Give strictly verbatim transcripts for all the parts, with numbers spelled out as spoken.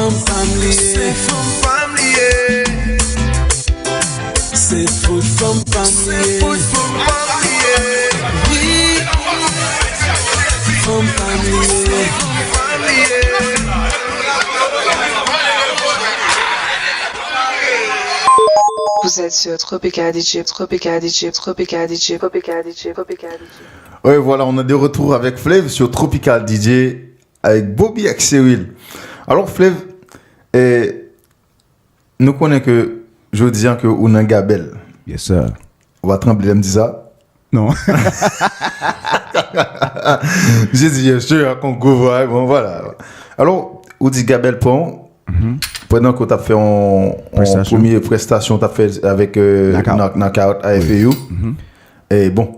Fanm pa m li ye. Se fanm pa m li ye. Se fout fanm pa m li ye. Wi. Fanm pa m li ye. Vous êtes sur Tropical D J, Tropical D J, Tropical D J, Tropical D J, Tropical D J. Oui, voilà, on est de retour avec Flav sur Tropical D J avec Bobby Axelville. Alors, Flav, eh, nou konnen ke jodi an ke ou nan Gabel. Yes, sir. Ou pa tranble lè m di sa? Non. J'ai dit, yes, sir, kon gwo vwa, bon, voilà. Alors, ou di Gabel pran, pandan ke w t ap fè yon, yon Prestasyon. Premye prestasyon w t ap fè avèk euh, Knockout. Knock- Knockout A F A U. E bon,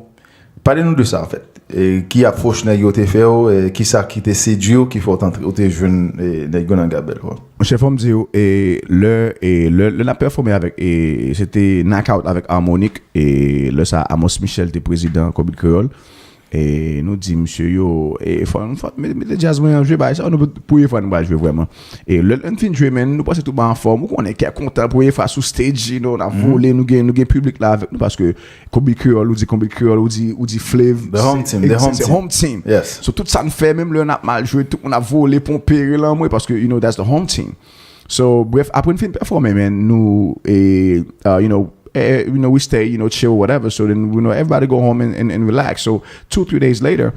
pale nou de sa, anfèt. E ki apwòch nèg yo te fè w, e ki sa ki te sedui w, ki fè w t antre, ou te jwenn e, nèg yo nan Gabel, bro? Monchè, fò m di w, e, lè, e, lè, lè n ap pèfòme avèk, e, se te Knockout avèk Harmonic, e, lè sa, Amos Michel te prezidan Konbit Kreyòl. E nou di misye yo, e, fò, fò, mete, mete djaz mwen an jwe, bagay sa, nou, premye fwa nou pral jwe vrèman. E lè, lè n fin jwe, men, nou panse tout ba anfòm, ou konnen, kè kontan, premye fwa sou stage, you know, n ap vole, nou gen, nou gen piblik la avèk nou, paske Konbit Kreyòl, ou di Konbit Kreyòl, ou di, ou di Flav, The home se- team, the se- home se team. Home team. Yes. So, tout sa n fè, menm lè n ap mal jwe, tout moun ap vole, ponpe, rele anmwe, paske, you know, that's the home team. So, bref, apre n fin pèfòme, men, nou, e, uh, you know, eh, you know, we stay, you know, chill, whatever. So then, you know, everybody go home and, and, and relax. So, two, three days later,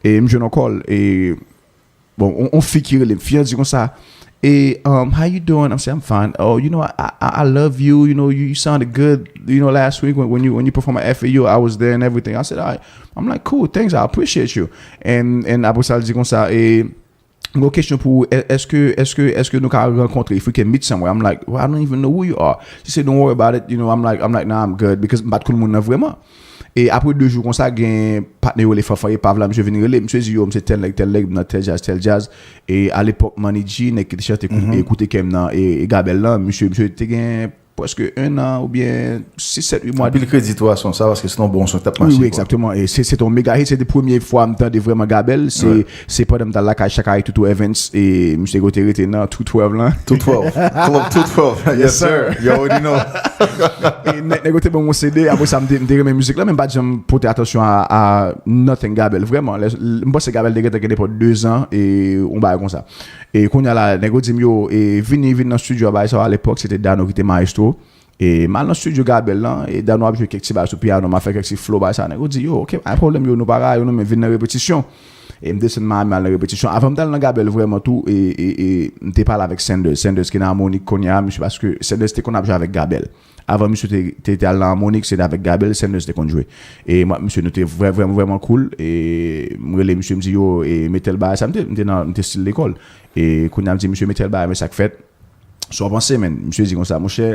e m jwenn yon call, e, bon, on, on fi ki rele m, fi an di konsa, e, um, how you doing? I'm saying, I'm fine. Oh, you know, I, I, I love you. You know, you, you sounded good, you know, last week when, when you when you performed at F A U, I was there and everything. I said, all right. I'm like, cool, thanks, I appreciate you. And, and apre sa, l di konsa, e, m gen yon kesyon pou ou, è- èske, èske, èske nou ka rankontre, if we can meet somewhere? I'm like, well, I don't even know who you are. She said, don't worry about it, you know, I'm like, I'm like, nah, I'm good, because m pa t konn moun nan vrèman. E apre de jou konsa, gen patnè yo rele Fanfan Epav la, misye vin rele, misye di, yo, m se tèl nèg, tèl nèg, m nan tèl djaz, tèl djaz. E alepòk, Manny G, nèg ki te chante kou- e koute kè m nan, e, e Gabel lan, misye, misye te gen prèske en an oubyen sis, sèt, uit mwa. Anpil kredi tou a son sa, paske se yon bon son ki t ap Wi, mache. wi, egzakteman. E se, se te yon mega hit, se te premye fwa m tande vrèman Gabel. Se, se pandan m t al lakay Chakay Toutou Evans e misye te rete nan Two twelve lan. Two twelve. Club Two twelve. Yes, sir. You already know. E nèg nèg yo te ban m yon C D, apre sa m te, m te renmen mizik la, men m pa t janm pote atansyon a, a nothing Gabel, vrèman. Lè- l- M panse Gabel te gentan gen nenpòt de zan e yon bagay konsa. E kounye a la, nèg yo di m yo, e vini, vini nan studio a, bagay sa yo, alepòk, se te Dano ki te maestro. E m al nan studio Gabel lan, e Dano ap jwe kèk ti bagay sou piyano, m ap fè kèk ti flow, bagay sa, nèg yo di, yo, ok, pa gen pwoblèm, yo, nou pa rayi w non, men vin nan repetisyon. E m desann Miami al nan repetisyon. Avan m t al nan Gabel vrèman tou, e, e, e m te pale avèk Sanders, Sanders ki nan Harmonic kounye a, misye, paske Sanders te konn ap jwe avèk Gabel. Avan misye te, te, te al nan Harmonic, se te avèk Gabel, Sanders te konn jwe. E mwen, misye, nou te vrè, vrèman, vrèman cool. E m rele misye, m di, yo, e met tèl bagay sa, m te, m te nan, m te still lekòl. E kounye a m di, misye, met tèl bagay, men sa k fèt. Sa w panse, man? Misye di konsa, monchè,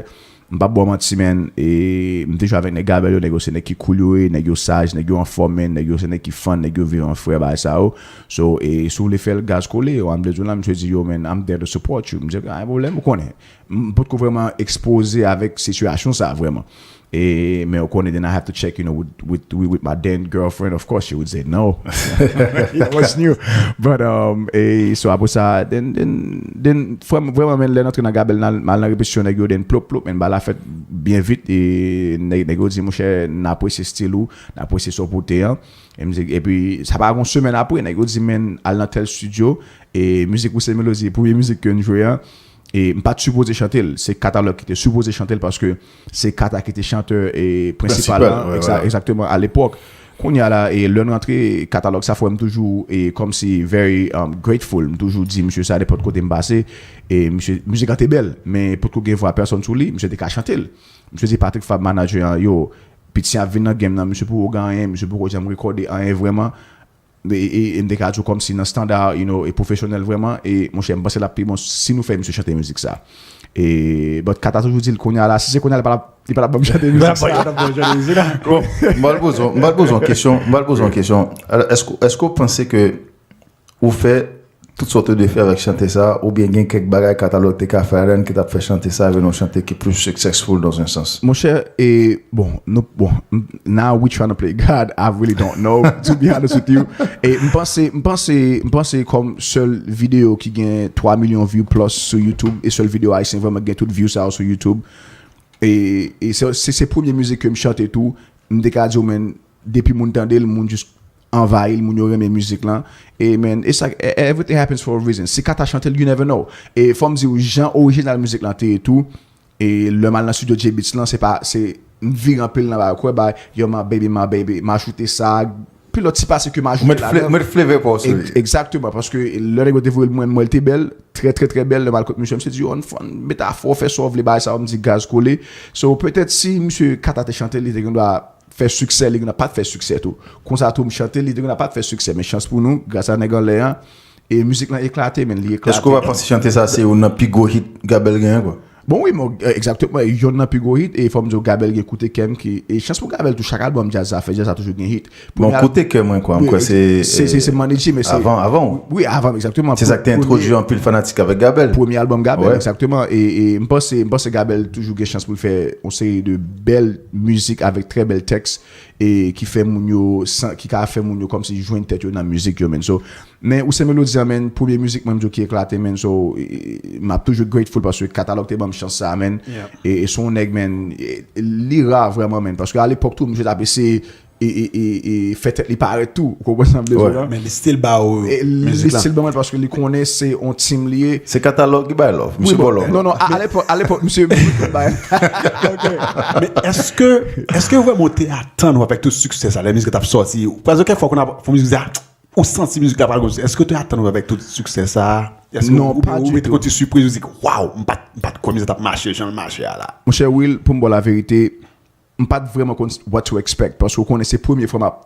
m p ap ba w manti, man. E m te jwe avèk nèg Gabel yo, nèg yo se nèg ki cool yo ye, nèg yo saj, nèg yo anfòm, man, nèg yo se nèg ki fun, nèg yo vivan frè, bagay sa yo. So, e si w vle fè l gaz kole, yo, m vle di w la, misye di, yo, man, I'm there to support you. M di, pa gen pwoblèm, ou konnen. M potko vrèman ekspoze avèk sitiyasyon sa, vrèman. E, men ou konnen, then I have to check, you know, with, with, with, with my then girlfriend, of course, she would say no. That was new. But, um, e, so apre sa, then, then, then, vrèman, vrèman, men lè n antre nan Gabel, m al nan repetisyon nèg yo, then plop, plop, men bagay la fèt byen vit, e nèg, nèg yo di, monchè, n apresye stil ou, n apresye sa w pote an. E m di, epi, sa pa gen yon semèn apre, nèg yo di, men, al nan tèl studio, e mizik Wissel Melody, premye mizik ke n jwe an, e m pa t sipoze chante l. Se Katalòg ki te sipoze chante l paske se Kata ki te chantè e prensipal Prensipal, lan, wè, egza- wè. Egzakteman, alepòk. Kounye a la, e lè n rantre, Katalòg sa fè m toujou e kòmsi very um, grateful. M toujou di misye sa nenpòt kote m pase. E misye, mizik la te bèl, men potko gen vwa pèsòn sou li, misye te ka chante l. Misye di Patrick Fab, manager an, yo, piti ap vin nan game nan, misye poko gen anyen, misye poko janm rekòde anyen vrèman. E, e, e m te ka di w kòmsi nan standard, you know, e pwofesyonèl vrèman, e monchè, m panse l ap pi bon si nou fè misye chante mizik sa. E, but Kata toujou di l kounye a la, si se kounye a, li pa t ap, li pa t ap ban m chante mizik sa. Bon, m pral poze w, m pral poze w yon kesyon, m pral poze w yon kesyon. Èske, èske w panse ke ou fè tout sa w te dwe fè avèk chante sa, oubyen gen kèk bagay Katalòg te ka fè ladan ki t ap fè chante sa vin yon chante ki plis successful dans un sens? Monchè, e bon, nou, bon, n- now we trying to play God, I really don't know, to be honest with you. E m panse, m panse, m panse kòm sèl videyo ki gen twa milyon view plus sou YouTube, e sèl videyo ayisyen vrèman ki gen tout view sa yo sou YouTube. E, e se, se, se premye mizik ke m chante tou, m te ka di w, men, depi moun tande l, moun jis anvayi l, moun yo renmen mizik lan. E, men, e sa, e- everything happens for a reason. Si Kata chante l, you never know. E fò m di w, jan orijinal mizik lan te ye tou, e lè m al nan studio J-Beatz lan, se pa, se, m vire anpil nan bagay, kwè bagay, yo, my baby, my baby, m ajoute sa, pi lòt ti pase ke m Ou met ajoute fle- ladan. Ou met flavor pa w sou li. Egzakteman, paske lè nèg yo te voye l mwen, m wè l te bèl, trè, trè, trè bèl, lè m al kot misye, misye di, yo, ann fè, ann met afè w, fè sa w vle, bagay sa yo, m di gaz kole. So, petèt si misye Kata te chante, li te gen dwa fè siksè, li gen dwa pa t fè siksè tou. Konsa tou, m chante, li te gen dwa pa t fè siksè, men chans pou nou, gras a nèg anlè an, e mizik lan eklate, men li eklate. Èske w pa panse chante sa se youn nan pi gwo hit Gabel genyen, kwa? Bon, wi, men, egzakteman, yonn nan pi gwo hit, e fò m di w, Gabel gen koute kè m ki, e chans pou Gabel tou, chak albòm djaz sa fè, djaz sa toujou gen hit. Bon, koute kè mwen, kwa, m kwè se, se, se, se Manny G, men se avan, avan. Wi, avan, egzakteman. Se sa ki te entwodui anpil fanatik avèk Gabel. Premye albòm Gabel, egzakteman. E, e m panse, m panse Gabel toujou gen chans pou l fè yon seri de bèl mizik avèk trè bèl tèks, e ki fè moun yo, san- ki ka fè moun yo kòmsi jwenn tèt yo nan mizik yo, men. So, men Ou se Melodi an, men, premye mizik mwen, m di w ki eklate, men. So, e- e- m ap toujou grateful paske Katalòg te ban m chans sa, men. E, e se yon nèg, men, e- e li ra vrèman, men. Paske alepòk tou, misye t ap eseye e, e, e, e fè tèt li parèt tou. Ou konprann sa m vle di w la? Men li still ba w mizik la. Li still ban mwen paske li konnen se yon team li ye. Se Katalòg ki bay love. Misye ba w love. Non, non, a- alepòk, alepòk, misye bay. Men èske, èske vrèman w te atann w avèk tout siksè sa, lè mizik la t ap sòti? Paske kèk fwa, kon ap fè mizik sa, ou santi mizik la pral konsa. Èske w te atann w avèk tout siksè sa? Èske ou, ou mete konn ti sipriz, ou di, waw, m pa t, m pa t kwè mizik la t ap mache jan l mache a la? Monchè Will, pou m ba w laverite, m pa t vrèman konn what to expect, paske w konnen se premye fwa m ap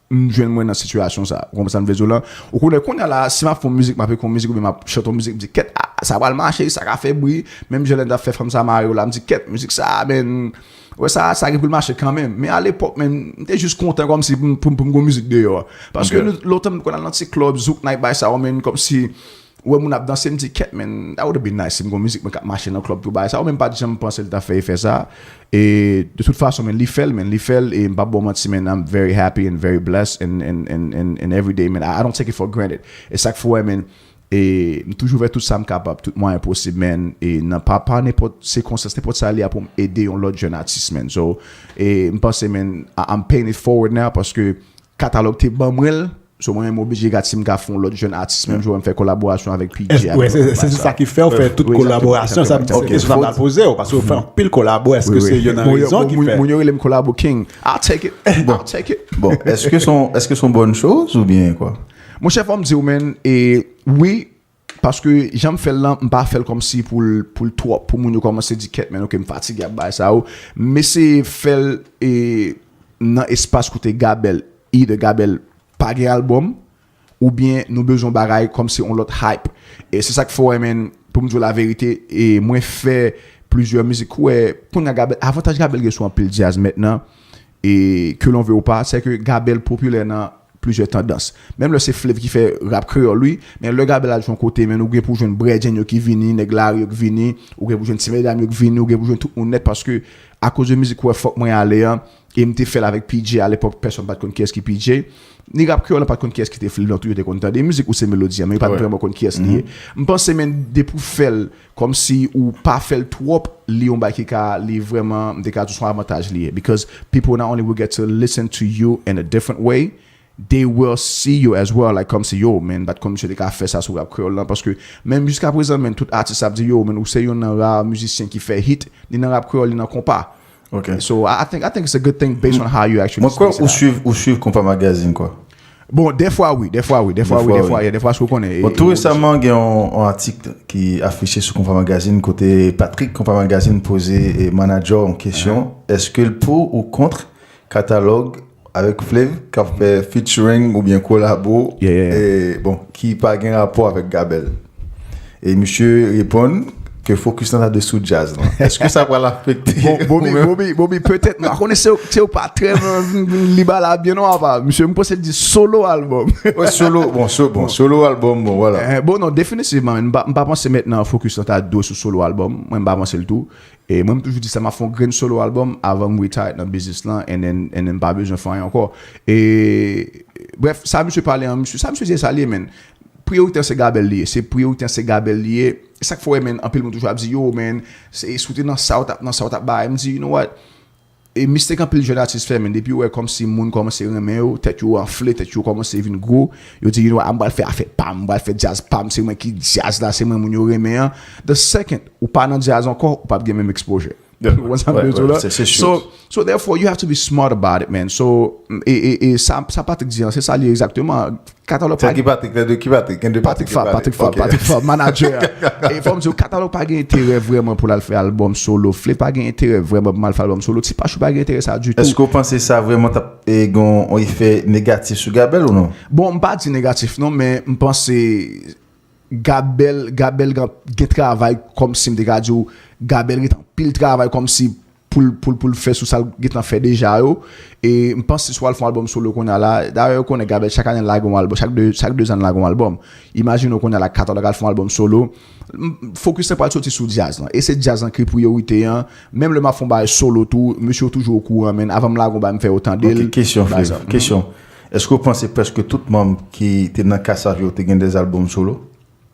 m jwenn mwen nan sitiyasyon sa. Ou konprann sa m vle di w lan? Ou konnen kounye a la, si m ap fè yon mizik, m ap ekri yon mizik oubyen m ap chante yon mizik, m di, kèt, ah, sa pral mache, sa ka fè bri. Menm jan lè m t ap fè Fanm sa mare yo la, m di, kèt, mizik sa, men, wè sa, sa gen pou l mache kanmenm. Men alepòk, men, m te jis kontan kòmsi pou m, pou m, pou m gen yon mizik deyò. Paske nou, lontan m konn al nan ti club, zouk night, bay sa yo, men, kòmsi, ou wè moun ap danse, m di, kèt, men, that would have been nice si m gen yon mizik mwen k ap mache nan club tou, bay sa yo, men m pa t janm panse l ta fè efè sa. E de tout fason, men, li fè l, men, li fè l, e m p ap ba w manti, men, I'm very happy and very blessed and, and, and, and, and every day, men, I, I don't take it for granted. E sa k fè w wè, men, e m toujou fè tout sa m kapab, tout mwayen posib, men, e nan pa, pa nenpòt sikonstans, nenpòt sa li a pou m ede yon lòt jèn atis, men. So, e m panse, men, I, I'm paying it forward now, paske Katalòg te ban mwen l. So, mwen menm, m oblije gad si m ka fè yon lòt jèn atis menm jan wè m fè kolaborasyon avèk P J. Wè, se, se, se sa ki fè w fè tout kolaborasyon sa. Kesyon sa m pral poze w, paske w fè anpil kolabo, èske se youn nan rezon ki fè? Moun yo rele m kolabo king. I'll take it. I'll take it. Bon, èske se yon, èske se yon bòn choz oubyen kwa? Monchè, fò m di w, men, e wi, paske jan m fè l lan, m pa fè l kòmsi pou l, pou l twòp, pou moun yo kòmanse di, kèt, men, oke, m fatige ap bay sa yo. M eseye fè l, e nan espas kote Gabel, either Gabel pa gen albòm, oubyen nou bezwen yon bagay kòmsi yon lòt hype. E se sa k fè w wè, men, pou m di w laverite, e mwen fè plizyè mizik, ou wè, kounye a Gabel, avantaj Gabel gen sou anpil djaz mentnan, e que l'on veuille ou pas, se ke Gabel popilè nan plizyè tandans. Menm lè se Flev ki fè rap kreyòl, wi, men lè Gabel al jwe yon kote, men ou gen pou jwenn bredjenn yo ki vini, nèg lari yo ki vini, ou gen pou jwenn ti medam yo ki vini, ou gen pou jwenn tout moun nèt, paske akoz de mizik ou wè Fòk Mwen Ale an, e m te fè l avèk P J alepòk, pèsonn pa t konn kiyès ki P J. Ni rap kreyòl lan pa t konn kiyès ki te Flev lan tou, yo te konn tande mizik Ou se Melodi an, men yo pa t vrèman konn kiyès li ye. M panse, men, depi w fè l kòmsi ou pa fè l twòp, li yon bagay ki ka, li vrèman, m te ka di w se yon avantaj li ye. Because people not only will get to listen to you in a different way, they will see you as well. Like, kòmsi, yo, men, m pa t konn misye te ka fè sa sou rap kreyòl lan. Paske, menm jiskaprezan, men, tout atis ap di, yo, men, ou se youn nan ra mizisyen ki fè hit, ni nan rap kreyòl, ni nan konpa. So, I, I think, I think it's a good thing based on how you actually Mwen kwè ou swiv, ou swiv Konpa Magazine, kwa. Bon, dèfwa wi, dèfwa wi, dèfwa wi, dèfwa, yeah, dèfwa si w konnen. Bon, tou resaman, gen yon, yon atik ki afiche sou Konpa Magazine, kote Patrick Konpa Magazine poze, e, manadjè w yon kesyon. Èske l pou ou kont Katalòg avèk Flev k ap fè featuring oubyen kolabo, e, bon, ki pa gen rapò avèk Gabel? E misye reponn, ke focus lan ta dwe sou djaz lan. Èske sa pral afekte Bon, Bobby, Bobby, Bobby, petèt, m pa konnen si w pa trè vin, vin li ba la byen non, apa. Misye, m panse l di solo album. Solo, bon, so, bon, solo album, bon, voilà. Eh, bon, non, definitivman, m pa, m pa panse mentnan focus lan ta dwe sou solo album. Mwen, m pa panse l tou. E mwen, m toujou di sa, m ap fè yon grenn solo album avan m retire nan biznis lan, and then, and then m pa bezwen fè anyen ankò. E, bref, sa misye pale an, misye, sa misye di sa li ye, men. Priyorite an se Gabel li ye. Se priyorite an se Gabel li ye. E sa k fè w wè, men, anpil moun toujou ap di, yo, men, se, si w te nan sa, w t ap, nan sa, w t ap bay. M di, you know what? E mistake anpil jèn atis fè, men, depi yo wè kòmsi moun kòmanse renmen yo, tèt yo anfle, tèt yo kòmanse vin gwo, yo di, you know what, m pral fè afè pa m, m pral fè djaz pa m, se mwen ki djaz la, se mwen moun yo renmen an. The second, ou pa nan djaz ankò, ou p ap gen menm exposure. Ou konprann sa m vle di w la? So, so therefore, you have to be smart about it, man. So, e, e, e sa, sa Patrick di an, se sa li egzakteman. Katalòg pa gen. Ki Patrick? Gen de ki Patrick? Gen de Patrick. Patrick Fab, Patrick Fab, Patrick Fab, manager. E fò m di w, katalòg pa gen enterè vrèman pou l al fè album solo. Flave pa gen enterè vrèman pou l al fè album solo. Ti Pachou pa gen enterè sa ditou. Èske w panse sa vrèman t ap e, gen yon efè negatif sou Gabel ou non? Bon, m pa di negatif non, men m panse Gabel, Gabel gen, gen travay kòmsi m te ka di w, Gabel gen anpil travay kòmsi pou l, pou l, pou l fè sou sa l gentan fè deja yo. E m panse si w al fè yon album solo kounye a la, dayè ou konnen Gabel chak ane l lage yon album, chak de, chak de zan l lage yon album. Imajine w kounye a la katalòg al fè yon album solo. Focus lan pral soti sou djaz lan. E se djaz lan ki priyorite an. Menm lè m ap fè yon bagay solo tou, mesye yo toujou okouran, men avan m lage yon bagay m fè yo tande l. Ok, kesyon, Flave, kesyon. Èske w panse prèske tout manm ki te nan Kassav yo te gen de album solo?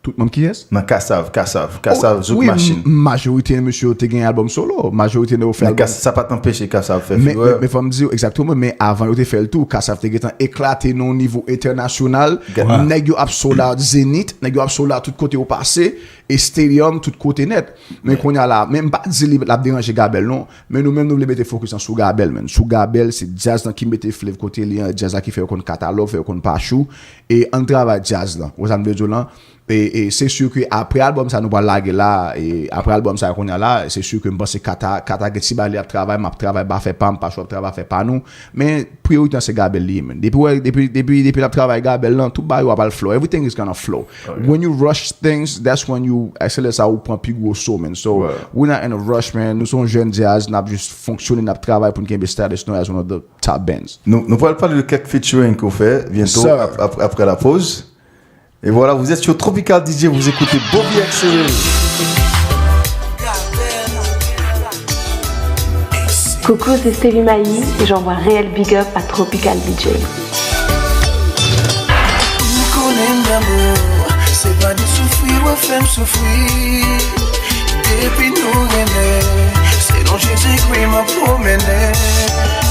Tout manm kiyès? Nan Kassav, Kassav, Kassav, Zouk Machin. Majorite mesye yo te gen album solo. Majorite nan yo fè album. Sa pa t anpeche Kassav fè furè. Men fò m di w egzakteman, men avan yo te fè l tou, Kassav te gentan eklate nan yon nivo entènasyonal. Nèg yo ap sold out Zenith, nèg yo ap sold out tout kote yo pase, e stadium tout kote nèt. Men kounye a la, men m pa di li l ap deranje Gabel non, men nou menm nou vle mete focus lan sou Gabel, men sou Gabel se djaz lan ki mete Flave kote li an, djaz la ki fè yo konn Katalòg, fè yo konn Pachou, e ann travay djaz lan. Ou sa m vle di w lan? E, e se si ke apre album sa nou pral lage la, e apre album sa kounye a la, se si ke m panse Kata, Kata gen ti bagay li ap travay, m ap travay, m pa fè pa m, Pachou ap travay, fè pa nou. Men priyorite an se Gabel li ye, men. Depi wè, depi, depi, depi l ap travay Gabel lan, tout bagay yo ap al flow. Everything is gonna flow. When you rush things, that's when you, se lè sa ou pran pi gwo so, man. So, we not in a rush, man. Nou se yon jèn djaz, n ap jis fonksyone, n ap travay pou n kenbe status nou as one of the top bands. Nou, nou pral pale de kèk featuring ke w fè byento apre la pause. Et voilà, vous êtes sur Tropical D J, vous écoutez Bobby Accéléré. Coucou, c'est Stevie Maï et j'envoie réel big up à Tropical D J. M konnen m damou, se pa de soufri w ap fè m soufri. Depi nou renmen, se nan Jezikri m ap pwomennen.